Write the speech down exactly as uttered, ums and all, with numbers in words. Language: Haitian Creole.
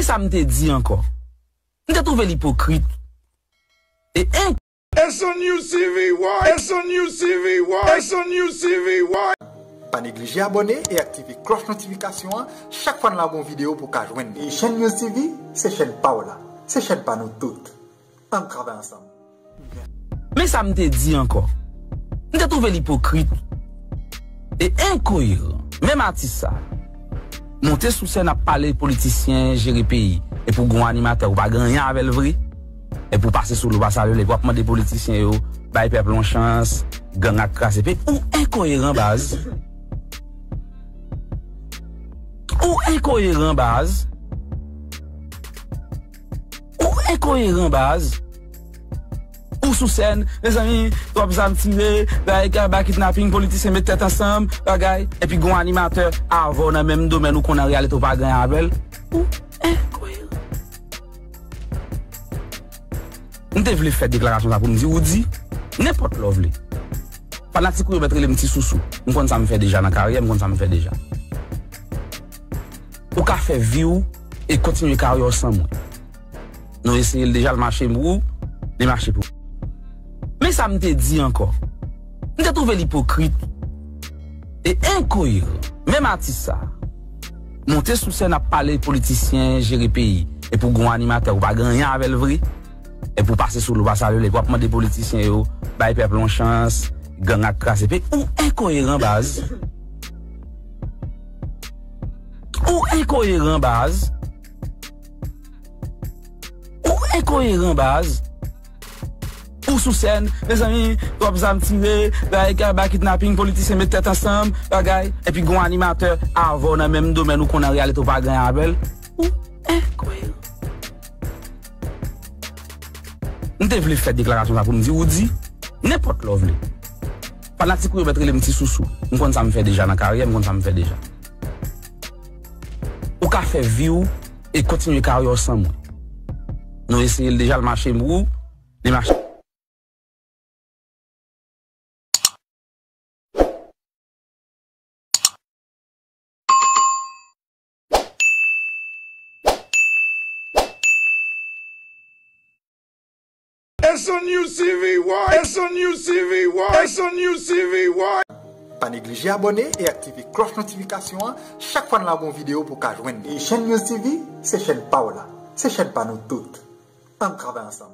Sa m te di ankò. M te twouve l ipokrit. E en It's on U C V Y. It's on U C V Y. It's on U C V Y. Pa neglije abòne e aktive klòch notifikasyon an chak fwa n lage yon videyo pou w ka jwenn li. E chèn U C V, se chèn pa w la. Se chèn pa nou tout. Ann travay ansanm. Men sa m te di ankò. M te twouve l ipokrit e enkoyeran. Menm atis sa monte sou sèn ap pale politisyen jere peyi. Epi w gon animatè ou pa gen anyen avè l vre. Epi w pase sou l ou pa salye l epi w ap mande politisyen yo bay pèp la yon chans, gang ak kraze peyi. Ou enkoyeran baz. Ou enkoyeran baz. Ou enkoyeran baz. Ou sou sèn, mezanmi, twòp zam tire, bagay kaba kidnaping, politisyen met tèt ansanm, bagay. Epi gon animatè avè w nan menm domèn ou konn an reyalite w pa gen avè l. Ou enkoyeran. M te vle fè deklarasyon sa pou m di, ou di, nenpòt lè w vle. Fanatik ou yo mèt rele m ti sousou. M konn sa m fè deja nan karyè, m konn sa m fè deja. Ou ka fè vi w e kontinye karyè w san mwen. Nou eseye l deja, l mache pou ou, li mache pou ou. Men sa m te di ankò. M te twouve l ipokrit e enkoyeran. Menm atis sa monte sou sèn ap pale politisyen jere peyi. Epi w gon animatè ou pa gen anyen avè l vre. Epi w pase sou l ou pa salye l epi w ap mande politisyen yo bay pèp la yon chans, gang ak kraze peyi. Ou enkoyeran baz. Ou enkoyeran baz. Ou enkoyeran baz. Ou sou sèn, mezanmi, twòp zam tire, bagay kaba kidnaping, politisyen met tèt ansanm, bagay. Epi gon animatè avè w nan menm domèn ou konn an reyalite w pa gen avè l. Ou enkoyeran. M te vle fè deklarasyon sa pou m di, ou di, nenpòt lè w vle. Fanatik ou yo mèt rele m ti sousou. M konn sa m fè deja nan karyè, m konn sa m fè deja. Ou ka fè vi w e kontinye karyè w san mwen. Nou eseye l deja, l mache pou ou, li mache. It's on U C V Y. It's on U C V Y. It's on U C V Y. Pa neglije abòne e aktive klòch notifikasyon an chak fwa n lage yon videyo pou w ka jwenn li. E chèn U C V, se chèn pa w la. Se chèn pa nou tout. Ann travay ansanm.